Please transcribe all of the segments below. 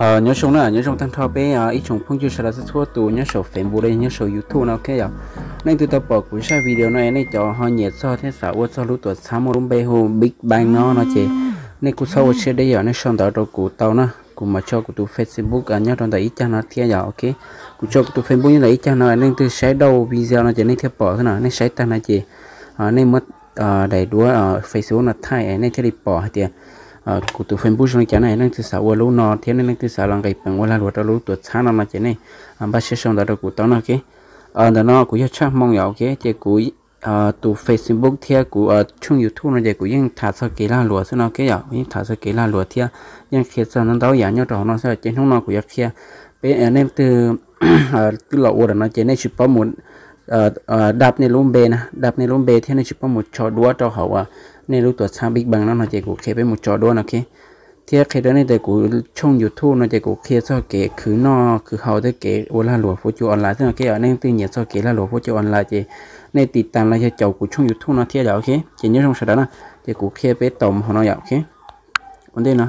Nyob zoo na, nyob zoo tag nrho peb ib tsoom phooj ywg sawv daws txhua txhua tus nyob saum Facebook los yog nyob saum YouTube no, ok yom. Nej twb tau pom kuv zaj video no, nej cov ho nyiam txog thiab xav ua txog lub tuam txhab muaj lub npe hu Big Bang no no ces nej kuj txhob ua siab deb yom, nej sau ntawv rau kuv tau na, kuv mam tso kuv tus Facebook nyob rau ntawm ib cag no thiab yom, ok. Kuv tso kuv tus Facebook nyob ntawm ib cag no, leej twg saib dau video no ces nej thiaj pom xwb no, nej saib tag no ces nej muab daim duab Facebook no thaij nej thiaj li pom hais tias kuv tus Facebook zoo li cas na, leej twg xav ua lub no thiab nej leej twg xav los nqis peev ua lag luam rau lub tuam txhab no no ces nej npaj siab sau ntawv rau kuv tau no, ok. Ntawm no kuv yog Tshaj Hmoo yom, ok, ces kuv tus Facebook thiab kuv tshooj YouTube no ces kuv yeej tham txog kev lag luam xwb no, ok yom, kuv yeej tham txog kev lag luam thiab yeej qhia txog ntau ntau yam nyob rau hauv no xwb, ces hnub no kuv yuav qhia peb, nej twb los ua lawm no ces nej tsis paub mus dab nej lub npe na, dab nej lub npe thiab nej tsis paub mus tso duab rau hauv nej lub tuam txhab Big Bang no no ces kuv qhia peb mus tso duab no, ok. Thiab qhia rau nej tias kuv tshooj YouTube no ces kuv qhia txog kev khwv noj khwv haus thiab kev ua lag luam fuab cua online xwb no, ok. Nej twg nyiam txog kev lag luam fuab cua online ces nej tiv tas los yog caum kuv tshooj YouTube no thiab yom, ok. Ces nyob zoo sawv daws na, ces kuv qhia peb taum mus hauv no yom, ok. Ua ntej no,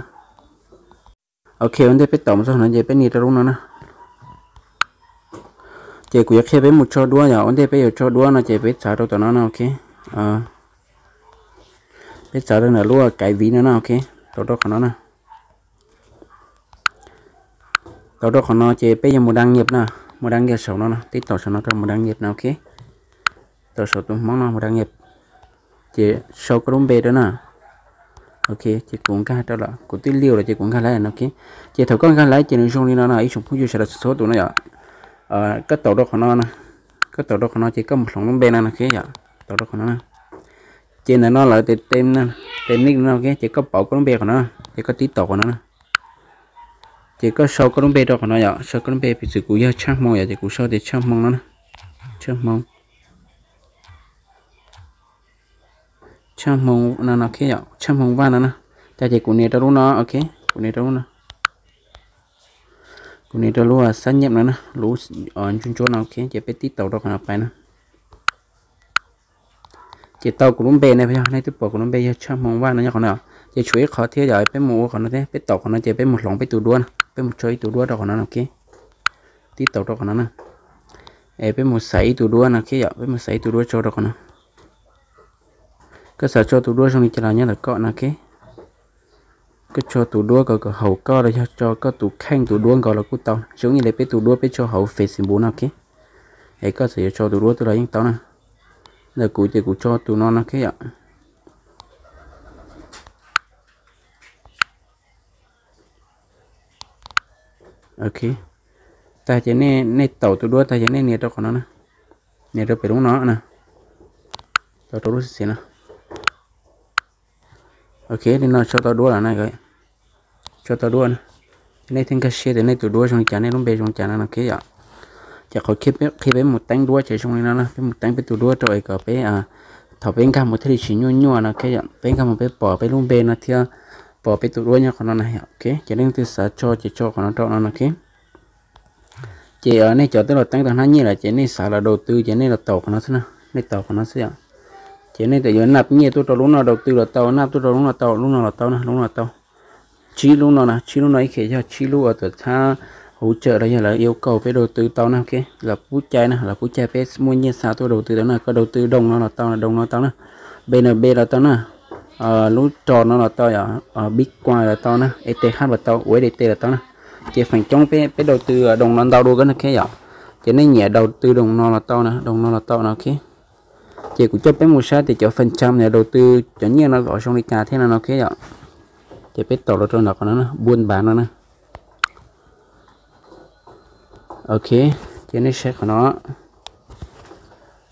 ok, ua ntej peb taum mus txog no ces peb nias rau lub no na. Ces kuv yuav qhia peb mus tso duab yom, ua ntej peb yuav tso duab no ces peb txav rau tom no na, ok. Peb txav rau ntawm lub kaiv viv no na, ok. Tau rau qhov no na. Tau rau qhov no ces peb yuav mus đăng nhập na, mus đăng nhập saum no na, tib taum saum no rau mus đăng nhập na, ok. Taum saum tus hmoob no mus đăng nhập. Ces sau koj lub npe rau na. Ok, ces kuv nkag rau lawm, kuv twb liu lawm ces kuv nkag laib no, ok. Ces thaum koj nkag laib ces nws zoo li no no ib tsoom phooj ywg sawv daws txhua txhua tus no yom. Koj taum rau qhov no na, koj taum rau qhov no ces koj mus hloov lub npe no no, ok yom. Taum rau qhov no na. Ces ntawm no lawv tias tem nick no, ok, ces koj pauv koj lub npe qhov no, ces koj tib taum qhov no na. Ces koj sau koj lub npe rau qhov no yom, sau koj lub npe, piv txwv kuv yog Tshaj Hmoo yom, ces kuv sau tias Tshaj Hmoo no na. Tshaj Hmoo, Tshaj Hmoo no no, ok yom, Tshaj Hmoo Vaj no na. Tag ces kuv nias rau lub no, ok, kuv nias rau lub no. Kuv nias rau lub xác nhận no na, lub ntsuab ntsuab no, ok, ces peb tib taum rau qhov no pais na. Ces tau kuv lub npe ne, yog nej twb pom kuv lub npe yog Tshaj Hmoo Vaj no nyob qhov no. Ces tshuav ib qhov thiab yom, peb mus ua qhov no thiab, peb taum qhov no ces peb mus hloov peb tus duab na, peb mus tso ib tug duab rau qhov no no, ok. Tib taum rau qhov no na. Es peb mus xaiv ib tug duab no, ok yom, peb mus xaiv ib tug duab tso rau qhov no. Koj xav tso tus duab zoo li cas los nyob ntawm koj no, ok. Koj tso tus duab kom kom haum koj los yog tso koj tus kheej tus duab nkaus los kuj tau, zoo ib yam li peb tus duab peb tso hauv Facebook no, ok. Es koj txawm yuav tso tus duab twg los yeej tau na. Ntawm kuv ces kuv tso tus no no, ok yom. Ok. Tag ces nej taum tus duab tag ces nej nias rau qhov no na. Nias rau pem lub no na. Taum rau lub xim xim no. Ok, li no tso tau duab lawm na. Tso tau duab na. Nej thiaj nkag siab tias nej tus duab zoo li cas, nej lub npe zoo li cas no, ok yom. Ces qhov qhia peb mus teeb duab ces zoo li no na, peb mus teeb peb tus duab rau es kom peb, thaum peb nkag mus thiaj li tsis nyuaj nyuaj no, ok yom. Peb nkag mus peb pom peb lub npe no thiab pom peb tus duab nyob qhov no na, ok. Ces leej twg xav tso ces tso qhov no rau no, ok. Ces nej cov twb los teeb tau hnab nyiaj lawm ces nej xav los đầu tư ces nej los taum qhov no xwb na, nej taum qhov no xwb yom. Ces nej txawm yuav nạp nyiaj tuaj rau lub no đầu tư los tau, nạp tuaj rau lub no tau, lub no los tau na, lub no tau. Tsib lub no na, tsib lub no ib qho yog tsib lub uas tuam txhab hỗ trợ los yog lawv yêu cầu peb đầu tư tau na, ok. Lawv pub caij na, lawv pub caij peb muaj nyiaj xa tuaj đầu tư tau na, koj đầu tư đồng no los tau, đồng no tau na, BNB los tau na, lub ro no los tau yom, Bitcoin los tau na, ETH los tau, USDT los tau na. Ces feem coob peb đầu tư đồng no ntau dua kawg no, ok yom. Ces nej nyiam đầu tư đồng no los tau na, đồng no los tau no, ok. Ces kuv coj peb mus saib tias cov phần trăm đầu tư cov nyiaj no los zoo li cas thiab no no, ok yom. Ces peb taum los rau ntawm qhov no na, buôn bán no na. Ok, ces nej saib qhov no.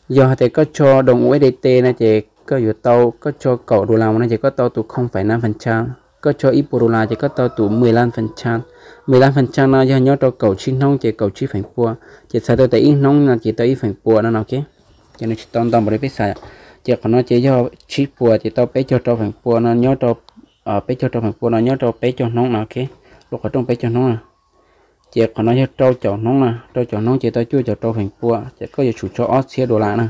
Yog hais tias koj tso đồng USDT no ces koj yuav tau, koj tso kaum đô la mus no ces koj tau tus không phẩy năm phần trăm, koj tso ib puas đô la ces koj tau tus mười lăm phần trăm. Mười lăm phần trăm no yog nyob rau kaum tsib hnub ces kaum tsib feem pua, ces txhais tau tias ib hnub no ces tau ib feem pua no no, ok. Ces nws tsis tau ntau npaum li peb xav. Ces qhov no ces yog tsib puas ces tau peb caug rau feem pua no nyob rau, peb caug rau feem pua no nyob rau peb caug hnub no, ok. Lub qhov rooj peb caug hnub no. Ces qhov no yog rau caum hnub na, rau caum hnub ces tau cuaj caum rau feem pua, ces koj yuav tsum tso ob txhiab đô la na.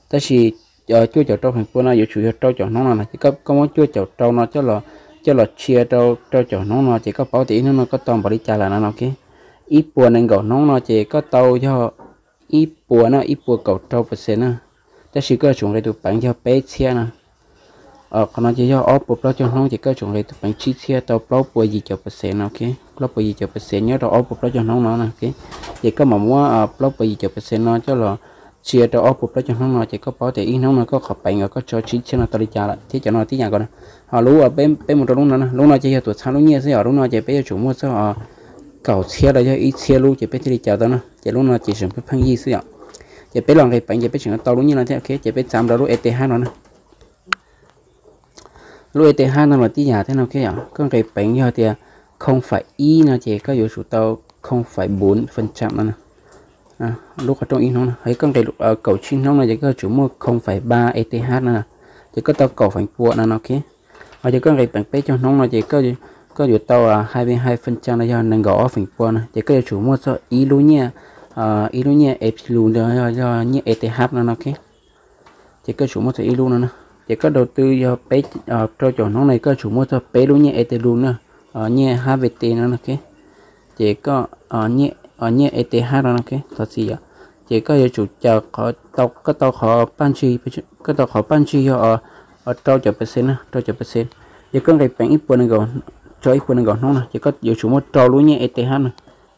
Tab sis cuaj caum rau feem pua no yuav tsum yog rau caum hnub no na, ces koj muab cuaj caum rau no coj los coj los tshia rau rau caum hnub no ces koj paub tias ib hnub no koj tau npaum li cas lawm no no, ok. Ib puas nees nkaum hnub no ces koj tau yog ib puas na, ib puas kaum rau percent na, tab sis koj yuav tsum nqis tus peev yog peb txhiab na. Qhov no ces yog ob puas plaub caug hnub ces koj yuav tsum nqis tus peev tsib txhiab tau plaub puas yim caum percent no, ok. Plaub puas yim caum percent nyob rau ob puas plaub caug hnub no, ok. Ces koj mam muab plaub puas yim caum percent no coj los tshia rau ob puas plaub caug hnub no ces koj paub tias ib hnub no koj qhov peev uas koj tso tsib txhiab no tau li cas lawm thiab cov no tib yam nkaus na. Ho lub, peb mus rau lub no, lub no ces yog tuam txhab lub nyiaj xwb yom. Lub no ces peb yuav tsum muaj txog kaum txhiab los yog ib txhiab lub ces peb thiaj li caw tau na. Ces lub no ces tseem pheej pheej yij xwb yom. Ces peb los nqis peev ces peb tseem tau lub nyiaj no thiab, ok. Ces peb txav rau lub E T H no na. Lub E T H no los tib yam thiab no, ok yom. Koj nqis peev yog tias không phẩy ib no ces koj yuav tsum tau không phẩy bốn phần trăm no. Lub qhov rooj ib hnub no, yog koj nqis kaum tsib hnub no ces koj yuav tsum muaj không phẩy ba E T H no, ces koj tau kaum feem pua no no, ok. Ho yog koj nqis peev peb caug hnub no ces koj yuav tau hai mươi hai phần trăm no yog nees nkaum ob feem pua no, ces koj yuav tsum muaj txog ib lub nyiaj, ib lub nyiaj E P L yog nyiaj E T H no no, ok. Ces koj yuav tsum muaj txog ib lub no na. Ces koj đầu tư yog peb, rau caum hnub no koj yuav tsum muaj txog peb lub nyiaj E T L na, nyiaj H V T no, ok. Ces koj, nyiaj E T H no, ok, thov txim yom. Ces koj yuav tsum caw, koj tau qhov paj ntsig, koj tau qhov paj ntsig yog rau caum percent na, rau caum percent. Yog koj nqis peev ib puas, tso ib puas nees nkaum hnub no ces koj yuav tsum muaj rau lub nyiaj E T H no,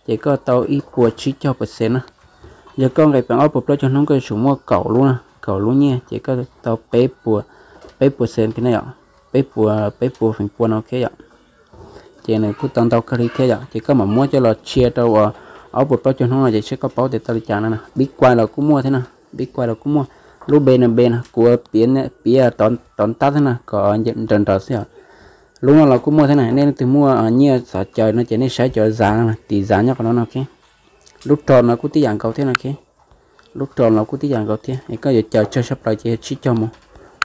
ces koj tau ib puas tsib caug percent na. Yog koj nqis peev ob puas plaub caug hnub koj yuav tsum muaj kaum lub na, kaum lub nyiaj ces koj tau peb puas, peb puas percent no yom, peb puas, peb puas feem pua no, ok yom. Ces nws kuj tau ntau kawg li thiab yom. Ces koj mam muab coj los tshia rau ob puas plaub caug hnub no ces seb koj paub tias tau li cas no na. Bitcoin los kuj muaj thiab na, Bitcoin los kuj muaj. Lub B N B no kuv piav rov ntab thiab na kom nrawm nrawm xwb yom. Lub no los kuj muaj thiab na, nej leej twg muaj nyiaj xav caw no ces nej saib cov zav no, tiv zav nyob qhov no no, ok. Lub ro no kuj tib yam nkaus thiab no, ok. Lub ro no kuj tib yam nkaus thiab, es koj yuav caw tsawg tshaj plaws ces yog tsib caug mus.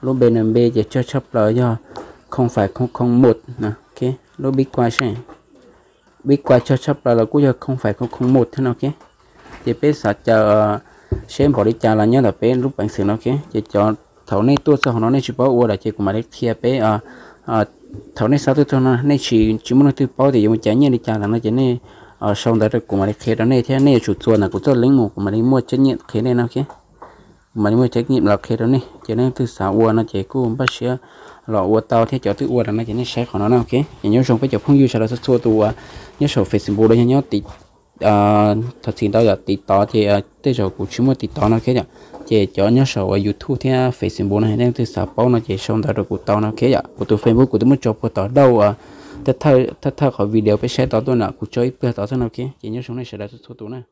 Lub B N B ces tsawg tshaj plaws yog không phẩy không không một no, ok. Lub Bitcoin seb, Bitcoin tsawg tshaj plaws los kuj yog không phẩy không không một thiab no, ok. Ces peb xav caw seb npaum li cas los nyob ntawm peb lub peev xwm no, ok. Ces cov, thaum nej tuaj txog hauv no nej tsis paub ua lawm ces kuv mam li qhia peb, thaum nej xa tuaj txog no nej tsis, tsis muaj leej twg paub tias yuav mus caw nyiaj li cas lawm no ces nej sau ntawv rau kuv mam li qhia rau nej thiab nej yuav tsum txuas ntawm kuv txoj link mus kuv mam li muaj trách nhiệm qhia nej no, ok. Kuv mam li muaj trách nhiệm los qhia rau nej, ces nej leej twg xav ua no ces kuj npaj siab los ua tau thiab, cov twb ua lawm no ces nej saib qhov no na, ok. Ces nyob zoo peb cov phooj ywg sawv daws txhua txhua tus uas nyob saum Facebook los yog nyob thov txim ntau yom, TikTok ces tej zaum kuv tsis muaj TikTok no, ok yom. Ces cov nyob saum uas YouTube thiab Facebook no nej leej twg xav paub no ces sau ntawv rau kuv tau no, ok yom. Kuv tus Facebook kuv twb muab tso puag tom dauj, thawj thawj qhov video peb saib tau tuaj na, kuv tso ib pliag tod xwb no, ok. Ces nyob zoo nej sawv daws txhua txhua tus na.